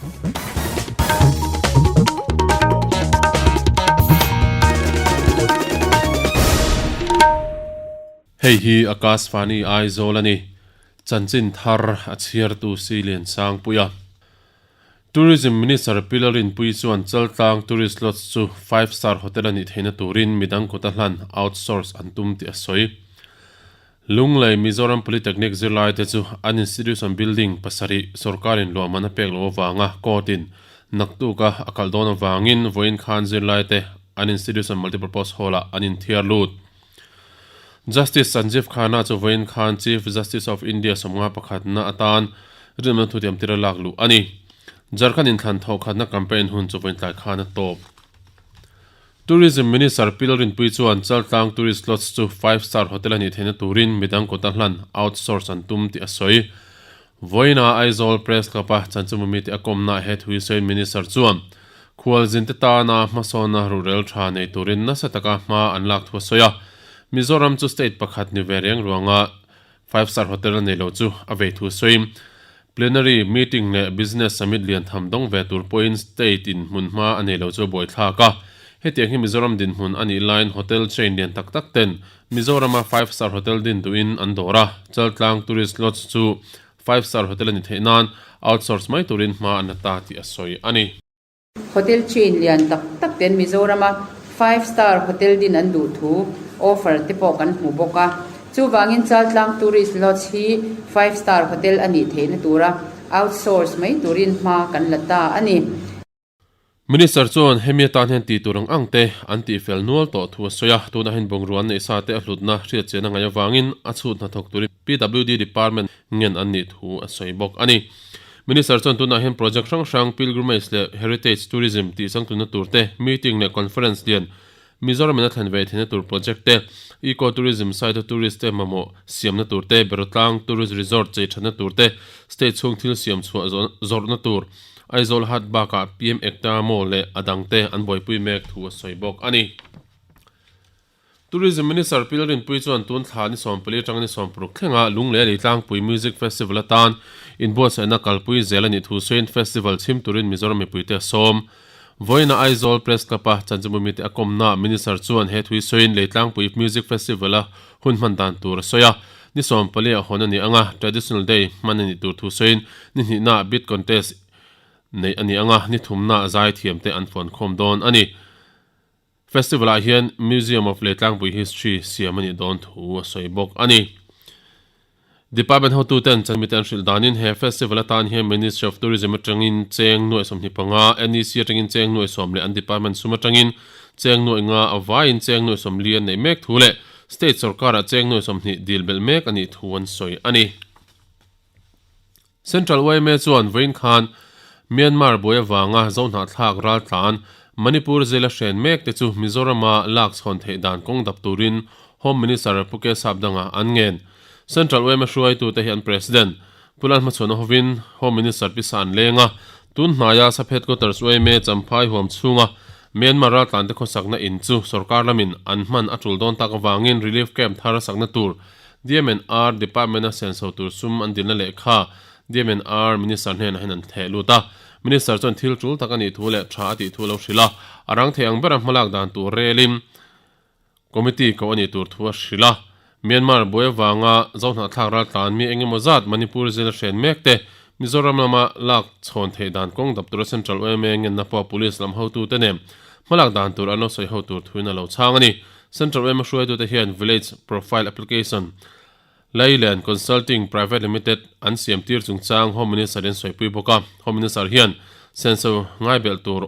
Hei hi Akashvani Aizawl a ni. Chanchin thar a chhiartu Silian Sangpuia. Tourism Minister Pi Lalrinpuii chuan Chaltlang Tourist Lodge chu five star hotel a nih theihna turin midang kut a hlan, outsource, an tum tih a sawi. Lunglei Mizoram Polytechnic zirlaite chu an institution building pasarih sorkarin luahman a pek loh avanga court-in naktuka a kalh dawn avangin vawiin khan zirlaite an institution multipurpose hall-ah an inthiar lut. Justice Sanjeev Khanna chu vawiin khan Chief Justice of India sawmnga pakhatna atan rinawmna thutiam tira lak luh a ni. Jharkhand inthlan thawhkhatna campaign hun chu vawiin tlai khan a tawp. Tourism Minister Pi Lalrinpuii chuan Chaltlang Tourist Lodge chu five star hotel a nih theihna turin midang kawta hlan, outsource, an tum tih a sawi. Vawiina Aizawl Press Club-a chanchinbumi te a kawmnaah he thu hi sawiin Minister chuan khualzinte tana hmasawnna ruhrel tha nei turin nasa taka hma an lak thu a sawi a. Mizoram chu state pakhat ni ve reng ruanga five star hotel a nei lo chu a vei thu sawiin Plenary meeting leh Business Summit lian tham dawng ve tur pawhin state in hmun hma a nei lo chu a buaithlak a. Hetiang hi Mizoram dinhmun a nih laiin hotel chain lian tak tak ten Mizorama five star hotel din duhin an dawr a, Chaltlang Tourist Lodge chu five star hotel a ni theih nan outsource mai turin hma an la ta tih a sawi a ni. Hotel chain lian tak tak ten Mizorama five star hotel din an duh thu offer te pawh kan hmu bawk a. Chuvangin Chaltlang Tourist Lodge hi five star hotel a nih theihna tura outsource mai turin hma kan la ta a ni. Minister chuan hemi atan hian tih tur ang ang te an tih fel nual tawh thu a sawi a, tunah hian bungrua an neih sa te a hlutna hriatchian a ngaih avangin a chhut hnathawk turin PWD Department ngen an nih thu a sawi bawk a ni. Minister chuan tunah hian project hrang hrang pilgrimage leh heritage tourism tih changtlunna tur te, meeting leh conference lian Mizoram in a thlen ve theihna tur project te, eco tourism site a tourist te mamawh siamna tur te, Berotlang tourist resort chei thatna tur te, state chhung thil siam chhuah zawrhna tur, Aizawl Hat bakah PM Ekta Mall leh a dangte an buaipui mek thu a sawi bawk a ni. Tourism Minister Pi Lalrinpuii chuan tun thla ni 14 atanga ni 16 thlenga Lunglei Leitlangpui Music Festival atan inbuatsaihna kalpui zel a nih thu sawiin festival chhim turin Mizoram mipuite a sawm. Vawiina Aizawl Press Club-a chanchinbumite a kawmnaah Minister chuan he thui sawiin Leitlangpui Music Festival-a hun hman dan tur a sawi a. Ni 14 ah hawn a ni ang a, Traditional Day hman a nih tur thu sawiin ni hnihnaah Bid Contest neih a ni ang a, ni thumnaah zaithiamte an fuankhawm dawn a ni. Festival-ah hian Museum of Leitlangpui History siam a nih dawn thu a sawi bawk a ni. Department hotuten chanmite an hrilh danin he festival atan hian Ministry of Tourism atangin cheng nuaih 25, NEC atangin cheng nuaih sawm leh an department sum atangin cheng nuaih nga a vaiin cheng nuaih 40 an neih mek thu leh state sorkarah cheng nuaih 20 dil belh mek a nih thu an sawi a ni. Central yma chuan vawiin khan Myanmar buai avanga Zohnahthlak raltlan Manipur zela hren mek te chu Mizorama lak chhawn theih dan kawng dap turin Home Minister Pu K Sapdanga an ngen. Central yma hruaitute hi an President Pu Lalhmachhuana hovin Home Minister Pi Sa an leng a, tun hnaia Sub Headquarters yma Champhai huam chhunga Myanmar raltlan te khawsakna in chu sorkar lamin an hman a tul dawn tak avangin relief camp thar sakna tur DMNR Department-a senso tur sum an dilna lehkha DMNR Minister hnenah hian an theh lut a. Minister chuan thil tul tak a nih thu leh tha a tih thu a lo hrilh a, a rang thei ang bera hmalak dan tur relin Committee koh a nih tur thu a hrilh a. Myanmar buai avanga Zohnahthlak raltlan mi engemaw zat Manipur zela hren mek te Mizoram lama lak chhawn theih dan kawng dap tura Central yma ngenna pawh Police lam hotute nen hmalak dan tur an lo sawi ho tur thuin a lo chhang a ni. Central yma hruaitute hian Village Profile Application, Lailand Consulting Private Limited an siam tir chungchang Home Minister in sawipui bawk a. Home Minister hian senso ngaibelh tur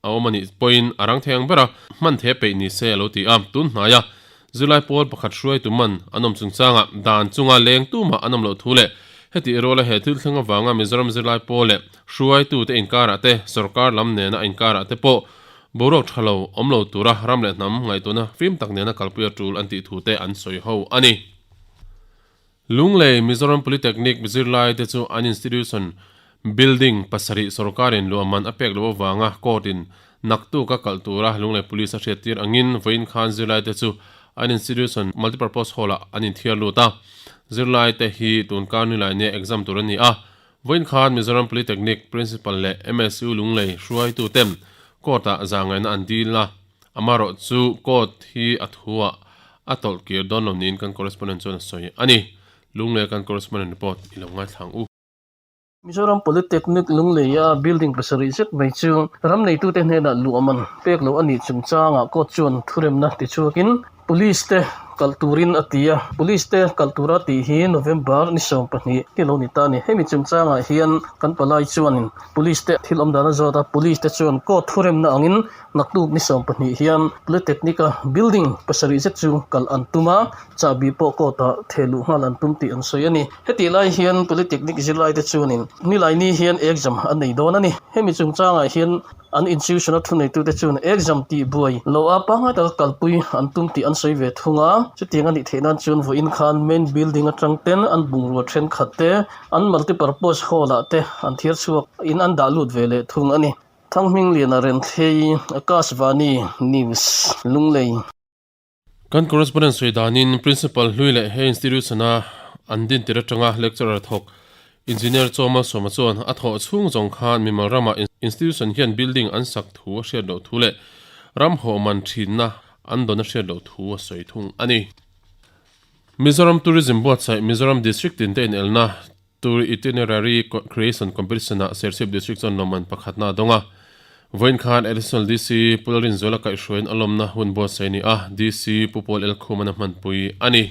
a awm a nih pawhin a rang thei ang ber a, hman the peih ni se a lo ti a. Tun hnaia zirlai pawl pakhat hruaitu man an awm chungchangah dan chunga leng tumah an awm loh thu leh heti ruala he thil thleng avanga Mizoram zirlai pawl leh hruaitute inkarah te, sorkar lam nena inkarah te pawh Boruak tha lo awm lo tura ram leh hnam ngaihtuahna fim tak nena kalpui a tul an tih thu te an sawi ho a ni. Lunglei Mizoram Polytechnic zirlai te chu an institution building pasarih sorkarin luahman a pek loh avanga court in naktuk a kalh tura Lunglei Police a hriattir angin vawiin khan zirlai te chu an institution multipurpose hall ah an inthiar lut a. Zirlai te hi tunkar nilai nia exam tur an ni a. Vawiin khan Mizoram Polytechnic Principal leh MSU Lunglei hruaituten Court-ah zahngaihna an dil a, amaherawh chu Court hi a thuah a tawlh kir dawn lo niin kan correspondent chuan a sawi a ni. Lunglei kan correspondent report i lo ngaithla ang u. Mizoram Polytechnic Lungleia building pasarih zet mai chu ram neitute hnenah luh a man pek loh a nih chungchangah court chuan thuremna tichhuakin Police te kalh turin a ti a, Police te kalh tura tih hi November ni 12 hi lo ni ta a ni. Hemi chungchangah hian kan palai chuanin Police te thil awm dan a zawt a, Police te chuan court thuremna angin naktuk ni 12 hian Polytechnic-a building pasarih zet chu kalh an tum a, chahbi pawh court-ah theh luh nghal an tum tih an sawi a ni. Hetih lai hian Polytechnic zirlaite chuanin nilaini hian exam an nei dawn a ni. Hemi chungchangah hian An institution a thuneitute chuan exam tih buai loh a pangngai taka kalpui an tum tih an sawi ve thung a, chutiang a nih theih nan chuan vawiin khan main building atang ten an bungrua thenkhat te an multipurpose hall ah te an thiar chhuak in an dah lut ve leh thung a ni. Thanghmingliana Renthlei, Akashvani News, Lunglei. Kan correspondent sawi danin Principal hlui leh he institution-a an din tir atanga lecturer thawk Engineer Chawma Sawma chuan a thawh chhung zawng khan mimal ramah institution hian building an sak thu a hriat loh thu leh ram hawh man thinna an dawn a hriat loh thu a sawi thung a ni. Mizoram Tourism buatsaih Mizoram District tinte inelna Tour Itinerary Creation Competition-ah Serchhip District chuan lawmman pakhatna a dawng a. Vawiin khan Additional DC Pu Lalrinzuala kaihhruaiin a lawmna hun buatsaih a ni a, DC Pu Paul Elkhum-an a hmanpui a ni.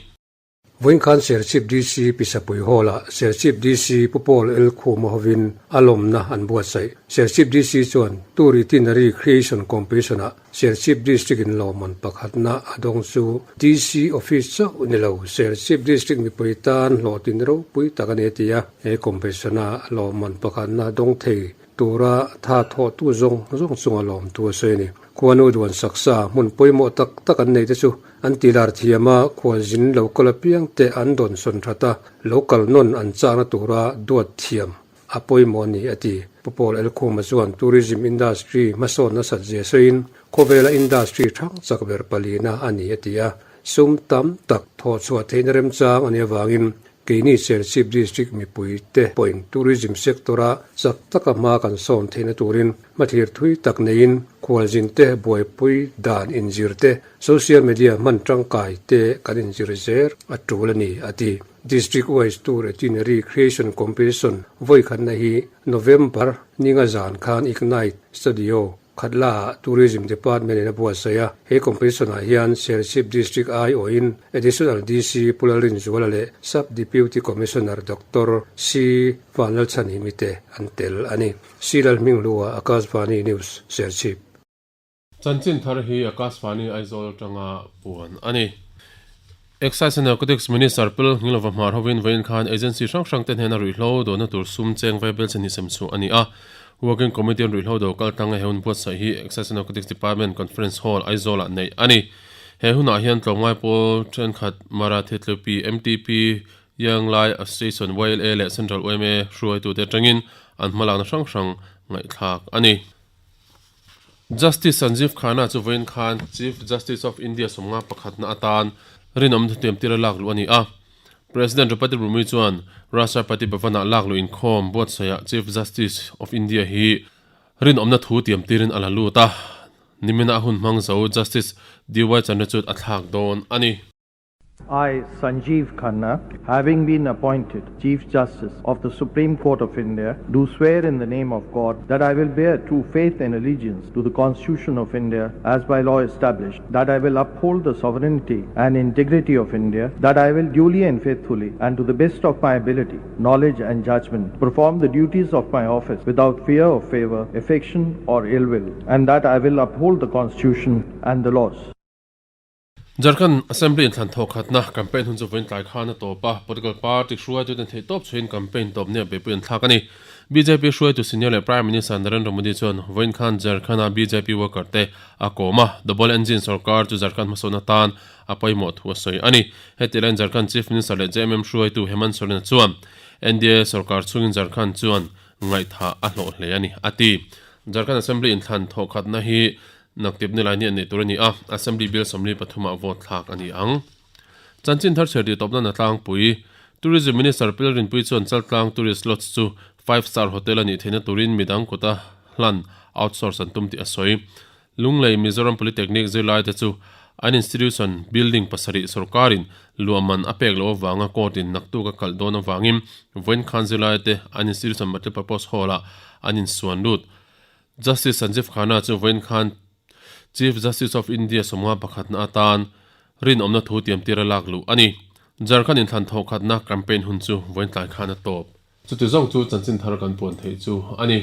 Vawiin khan Serchhip DC Pisapui Hall-ah Serchhip DC Pu Paul Elkhum-a hovin a lawmna an buatsaih. Serchhip DC chuan Tour Itinerary Creation Competition-ah Serchhip District in lawmman pakhatna a dawng chu DC Office chauh ni lo, Serchhip District mipui tan hlawhtlin ropui tak a ni a ti a. He competition-a lawmman pakhatna dawng thei tura tha thawhtu zawng zawng chunga lawmtu a sawi a ni. Khuanu duan saksa hmun pawimawh tak tak an neite chu an tilar thiam a, khualzin local apiangte an dawnsawn that a, local nawn an chakna tura duat thiam a pawimawh a ni, a ti. Pu Paul Elkhuma chuan tourism industry hmasawn nasat zia sawiin, khawvela industry thang chak ber palina a ni, a ti a. Sum tam tak thawhchhuah theihna remchang a nih avangin keini Serchhip District mipuite pawhin tourism sector-a chak taka hma kan sawn theihna turin hmathlir thui tak neiin khualzinte buaipui dan inzir te, social media hman tangkai te kan inzir zel a tul a ni, a ti. District wise tour itinerary creation competition vawi khatna hi November ninga zan khan Ignite Studio Khatlaah Tourism Department in a buatsaih a. He competition ah hian Serchhip District aiawhin Additional DC Pu Lalrinzuala leh Sub Deputy Commissioner Doctor C Vanlalchhanhimi te an tel a ni. C Lalhminghlua, Akashvani News, Serchhip. Chanchin thar hi Akashvani Aizawl atanga puan a ni. Excise and Narcotics Minister Pil Nghilova hmar hovin vawiin khan agency hrang hrang te hnena ruihhlo dawhna tur sum cheng vai bel chin hi sem chhuah a ni a. Working Committee an ruihhlo do kal tanga he hun buatsaih hi Excise and Narcotics Department Conference Hall, Aizawl ah neih a ni. He hunah hian tlawmngai pawl thenkhat Mara Thitlupi, MTP, Young Lai Association, YLA, leh Central yma hruaitute atangin an hmalakna hrang hrang ngaihthlak a ni. Justice Sanjeev Khanna chu vawiin khan Chief Justice of India sawmnga pakhatna atan rinawm thutiam tira lak luh a ni a. President Draupadi Murmu chuan Rashtrapati Bhavan-ah lak luh inkhawm buatsaihah Chief Justice of India hi rinawmna thu tiam tirin a la lut a, nimina a hun hmang zo Justice DY Chandrachud a thlak dawn a ni. I, Sanjeev Khanna, having been appointed Chief Justice of the Supreme Court of India, do swear in the name of God that I will bear true faith and allegiance to the Constitution of India as by law established, that I will uphold the sovereignty and integrity of India, that I will duly and faithfully and to the best of my ability, knowledge and judgment perform the duties of my office without fear or favor, affection or ill will, and that I will uphold the Constitution and the laws. Jharkhand Assembly inthlan thawh khatna campaign hun chu vawiin tlai khan a tawp a, political party hruaituten theih tawp chhuahin campaign tawp nia beihpui an thlak a ni. Bjp hruaitu senior leh Prime Minister Narendra Modi chuan vawiin khan Jharkhand-a bjp worker te a kawm a, double engine sorkar chu Jharkhand hmasawn atan a pawimawh thu a sawi a ni. Heti laiin Jharkhand Chief Minister leh JMM hruaitu Hemant Soren-a chuan NDA sorkar chhungin Jharkhand chuan ngaihthah a hlawh hle a ni, a ti. Jharkhand Assembly inthlan thawh khatna hi Naktip nilai ni an neih tur a ni a, Assembly Bill 43 ah vote thlak a ni ang. Chanchin thar chher tih tawpna na tlangpui, Tourism Minister Pil Rinpui chuan Chaltlang Tourist Lodge chu Five Star Hotel a nih theihna turin midang kuta hlan outsource an tum tih a sawi. Lunglei Mizoram Polytechnic zirlaite chu an institution building pasarih sorkarin luahman a pek loh avanga court in naktuk a kalh dawn avangin vawiin khan zirlaite an institution multipurpose hall-ah an insuan lut. Justice Sanjeev Khanna chu vawiin khan Chief Justice of India sawmnga pakhatna atan rinawmna thu tiamtir a lak luh a ni. Jharkhand inthlan thawhkhatna campaign hun chu vawiin tlai khan a tawp. Chuti zawng chu chanchin thar kan puan theih chu a ni.